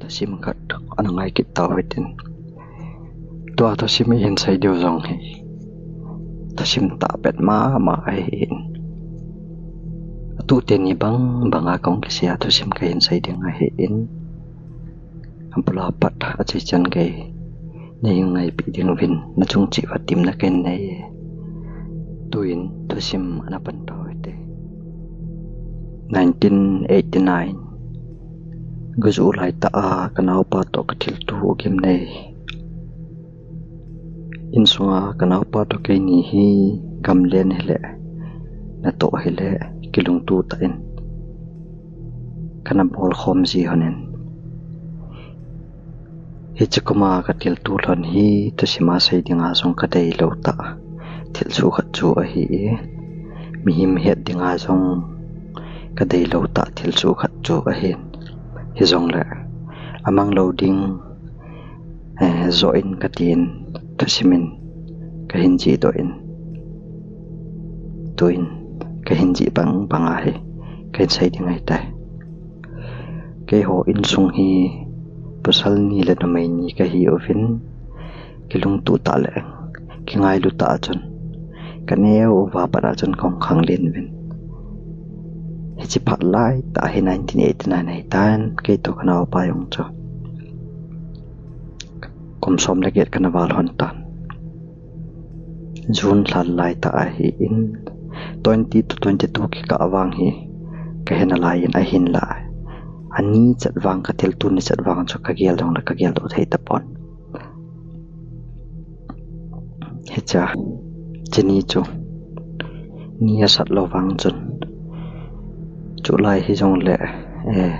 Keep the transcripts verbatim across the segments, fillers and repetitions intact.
Thusim khat ana ngai kit tau hitin. Tua thusim i hin sei diu jong hi thusim tah pet mama ahin. Atu teni bang banga kong kisei a thusim ka hin sei ding ahin. Abula pat a chichan kei nei ngaipi ding uvin na chung chih va timna ken nei. Tuin thusim ana pan tau hite. Nineteen eighty-nine. Guju lai ta a ka naupa to ka thil tu gim nei. Insunga ka naupa to keini hi gamlen hile, natoh hile, kilungtu ta in. Kana bol khom ji honin. Hichi kuma ka thil tu lhon hi, thusima sei dinga jong ka dei lo ta. Thil chu khat chu ahi e. Mihem het dinga jong ka dei lo ta, thil chu khat chu ahi. Hijongle, amang lo ding, eh, jo in ka tin, thusimin ka hin ji do in. Tuin ka hin ji bang banga hi ka hin sei ding ahi tai. Keiho insung hi pasal ni le numei ni ka hi uvin, kilungtu ta le kingailu ta chun ka neo uva pat a chun kong khang len uvin. Hichi phat lai ta hi nineteen eighty-nine ahi tan, kei to ka naupa jong chu kum som le get kana val hon tan. June lhal lai ta ahin, twenty to twenty-two kikah vang hi ka hena lai in ahin la. Ani chat vang ka thil tu ni chat vang chu ka gel dong la ka gel do thei ta pon. Hicha, chini chu ni asat lo vang chun. Chulai hijongle, eh,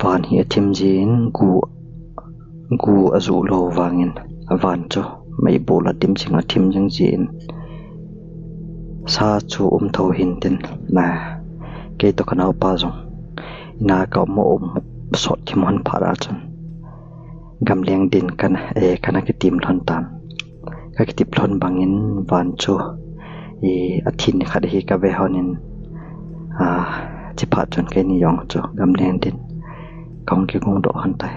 van hi athim jin gu Gu aju lo vangin, avan chu meibul a dim jing a thim jing jin. Sa chu um tho hintin, na, kei to ka naupa jong ina ka um um sot thim hon phat a chun. Gamleng din kana, eh, kana kitim lhon tan. Ka kitip lhon bangin van chu, eh, athin khat hi ka ve honin, ah, chi phat chun keini jong chu gamleng din kong kigung do hon tai.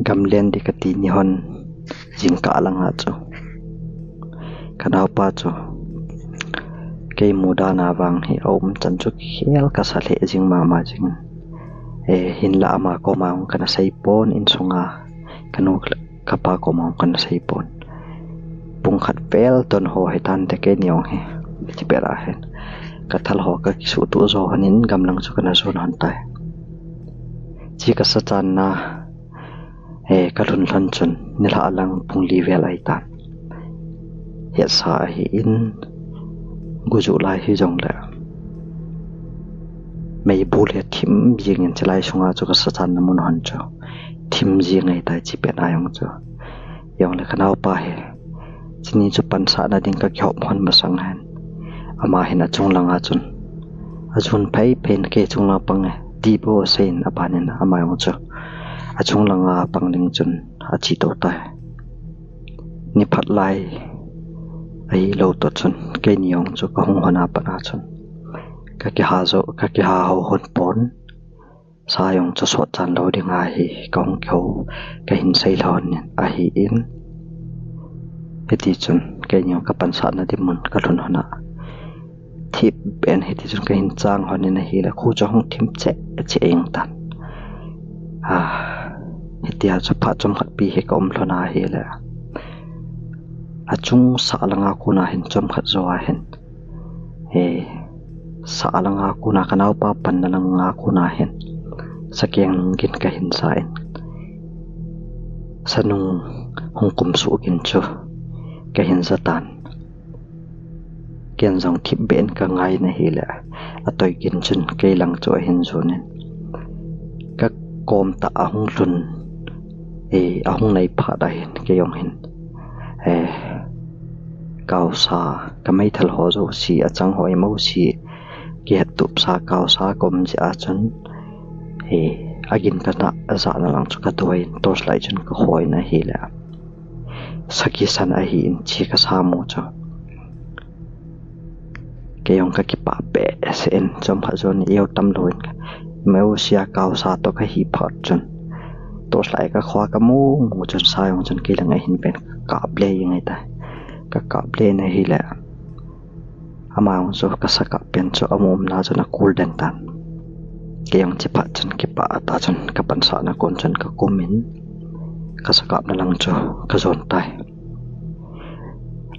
Gamlen di ka ti ni hon jingkah langa chu ka naupa chu kei mudan a vang hi aum chan chu khel ka sa lheh jing mama jing. Eh, hinla ama koma hung kana sei pon insunga ka nu ka pa koma hung kana sei pon. Pung khat vel ton ho hi tan te keini jong hi. Chi pet a hin ka thal ho ka kisuh tu jo honin gamlang chu kana jon hon tai. Chi ka sa chan na, eh, ka lhun lhon chun nilhah lang pung li vel ahi tan. Hetsa ahin, guju lai hijongle meibul hi thim jingin chilai sunga chu ka sa chan na mun hon chu thim jing ahi tai chi pet a jong chu. Jongle ka naupa hi chini chu pansah na ding ka kihop hon masang hen. Ama hin achung langa chun ajun phei phei in kei chung lang pang e ti bou asei in abanin ama jong chu achung langa pang ding chun achi to tai. Ni phat lai ahi lo to chun keini jong chu ka hung hon a pat a chun ka kiha jo, ka kiha ho hon pon. Sa jong chu sot chan lo ding ahi, ka hung kiho, ka hin sei lhon in ahin. Hiti chun keini jong ka pansah na di mun ka lhun hon a. Thip ben hiti chun ka hin chang hon in ahile khu chu hung thim cheh cheh jeng tan. Ah, hitia chu phat chomkhat pi hi ka um lhon ahile. Achung sa langa kona hin chomkhat jo ahin. He, sa langa kona ka naupa panna langa kona hin. Sakeng gin ka hin sa in. Sanung hung kum suh gin chu ka hin sa tan. Ken jong thip ben ka ngai na hile. Atoi gin chun kei lang chu ahin jun in. Ka kom ta ahung lhun. Eh, ahung nei phat ahin kei jong hin. Eh, kau sa, ka meithal ho jouse, achang ho imo si, kihet tup sa kau sa kom ji a chun, eh, agin ka na, aja na lang chu ka tuai in, torch light chun ka hoi na hile. Saki san ahin chi ka sa mu chu. Kei jong kakipah behseh in, chomkhat jon eiu tam louvin, meu sia kau sa toh kahi phat chun, torchlight kakhoi kamu mu chun sa jong chun kei lang ahin ven, kakap le jeng ahitai. Kakap le in ahile, ama jong chu kasakap pen chu amu umna chun akul den tan. Kei jong chuphat chun kipah tah chun kapansahna kon chun kakum in, kasakapna lang chu kajon tai.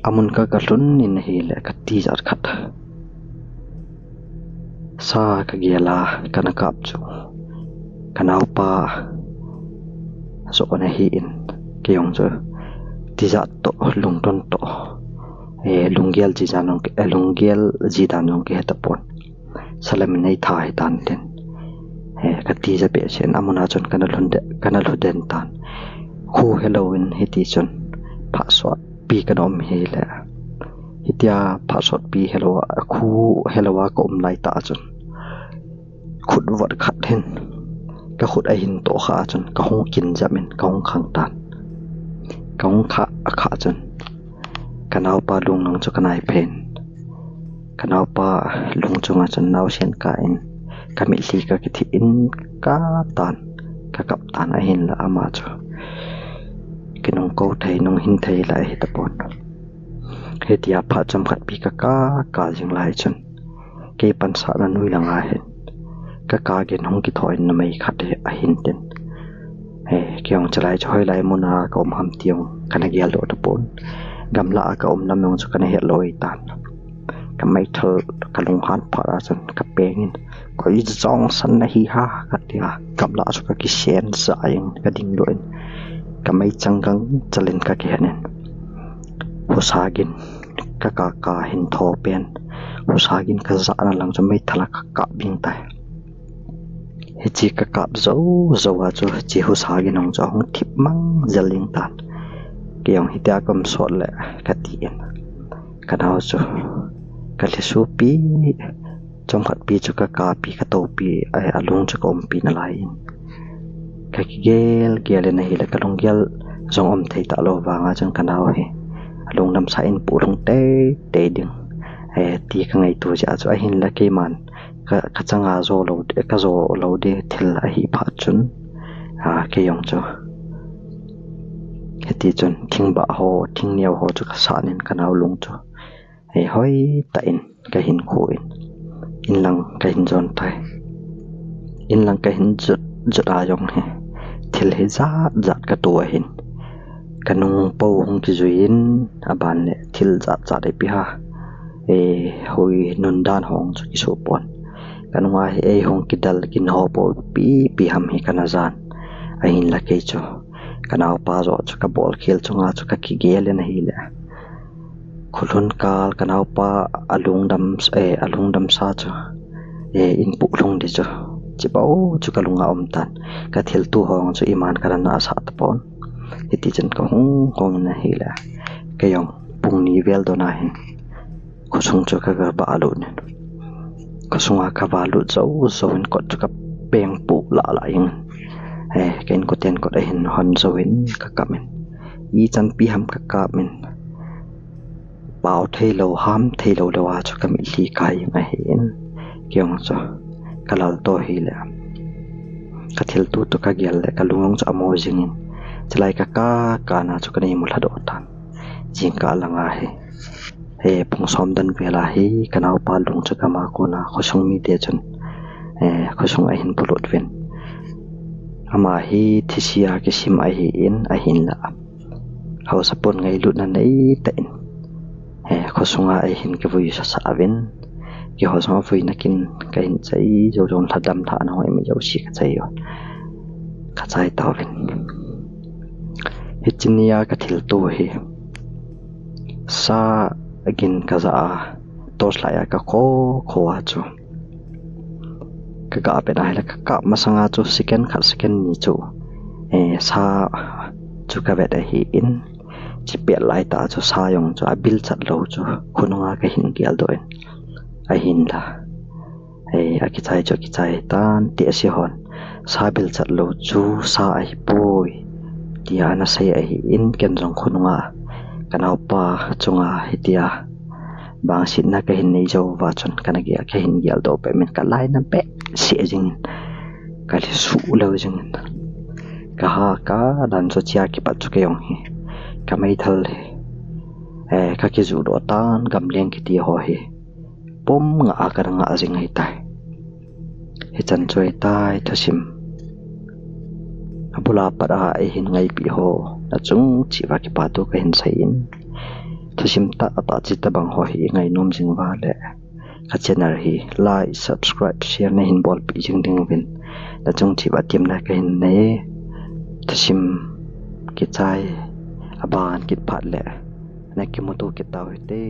Amun ka kalhun in ahile, katijat khat sa kagel a kana kap chu kanaopa joh ana hi in, kei jong chu tijat toh, lungdon toh, eh, lunggel ji dan jong, eh, lunggel ji dan jong kihe tapon. Salam in eitha hitan tin, eh, katija behseh in, amun a chun kana lhun de, kana lhun den tan. Khu helou in hiti chun phat sotpi kana um hile, hitia phat sotpi helou a, khu helou a kaum lai tah chun, khut vot khat hin kakhut ahin tohkha chun kahung kin jam in kahung khang tan. Kahung khah, akhah chun kanaopa lung lang chu kanai phen. Kanaopa lung chunga chun naosen kah in, kamitlhi kakithi in, katan, kakap tan, ahinla ama chu kinungko thei, nunghin thei la ahi tapon. Hitia phat chomkhat pi kaka, kajing lai chun, kei pansahna noi langa hin kaka gin hung kitho in numei khat hi ahin tin. Eh, kei jong chulai chu hoilai muna kaum ham ti jong kana geldoh tapon. Gamlah a kaum nam jong chu kana hetlou ahitan. Kameithal, kalunghan phat a chun kapeng in, koi jongsan nahi ha, katia, gamlah chu kakisen jah in kadingdoh in, kameichang gangchal in kakihen in, husa gin kakaka hin tho pen, husa gin kajahna lang chu meithal a kakap ding tai. Hiche kakap jou jou a chu hiche husa gin jong chu ahung thip mang jel ding tan. Kei jong hitia kaum sot le kati in, kanao chu kalhi supi, chomkhat pi chu kakapi, katoupi, ai, alung chu kaumpi nalai in, kakigel gel in ahile, kalunggel jong um thei talou vanga chun kanao hi alungdamsa in puhlhung teitei ding, eh, ti kangaito jeh a chu, ahinla keiman ka, kachanga jo lou, kajo lou ding thil ahi phat chun, a, kei jong chu hiti chun thingbah ho, thingneo ho chu kasan in kanao lung chu, eh, hoitah in kahin khu in, inlang kahin jon tai. Inlang kahin jot, jot a jong hi thil hijat jat kato ahin, kanung po hung kijui in, aban le thil jat jat ipi ham, eh, hui nun dan ho chu kisoh pon. Kanunga hi eihung kidel kin ho po ipi ipi ham hi kana jan. Ahinla kei chu kanaopa joh chu kabolkhel chunga chu kakigel in ahile, kholhun kal kanaopa alungdam, eh, alungdamsa chu, eh, in puhlhung ding chu, chibou chu kalunga um tan. Kathilto ho chu iman kana nahsah tapon. Hiti chun kahung hung in ahile, kei jong pung ni vel don a hin khosung chu kagavah lut in, khosunga kavah lut jou jou in kot chu kapeng puh lah lah jeng in, eh, ka inkoten kot ahin hon jou in kakap in, ichanpi ham kakap in, pao theilou, ham theilou lou a chu kamitlhi kai jeng ahin, kei jong chu kalal to hile, kathilto toh kagel le kalung jong chu amo jing in, chulai kaka kana chu kana imu lhadoh tan. Jingkah langa hi, eh, pung som dan vel a hi kanaopa lung chu kama kona khosung mite chun, eh, khosung ahin polut uvin, ama hi thise a kisim ahin, ahinla haosapon ngailutna neitah in, eh, khosunga ahin kivui sasa uvin, keiho jong avuina kin kahin chai jou jou, lhadam lhahna ho imajouse kachai u, kachai tauvin. Hiche nia kathilto hi sa gin kajah a, torchlight a kakho kho a chu kagah pen ahile, kakap masanga chu second khat second ni chu, eh, sa chu kavet ahin, chepet laitah chu sa jong chu abilchat lou chu khonunga kahin geldoh in, ahinla, eh, akichai chu akichai tan, tehse hon sa bilchat lou chu sa ahipoi tia ana sei ahin, ken jong khonunga kanaopa chunga hitia Vangsetna kahin nei jou uva chun kana gel, kahin geldoh peh min, kalainat behseh jingin, kalhi suh lou jingin, kaha kadan chu chia kipat chu kei jong hi kameithal hi, eh, kakijutdoh tan, gamleng kiti ho hi pum ngah a kana ngah jing ahitai. Hichan chu ahitai thusim. Abul a pat a eihin ngaipeh ho, nachung cheh uva kipathu kahin seiyin, thusim tahtah chitobang ho hi ingainom jing uva le, ka channel hi like, subscribe, share nahin bolpeh jing ding uvin nachung cheh uva temna kahin nei. Thusim kichai aban kit phat le nakimuto kit tau hite.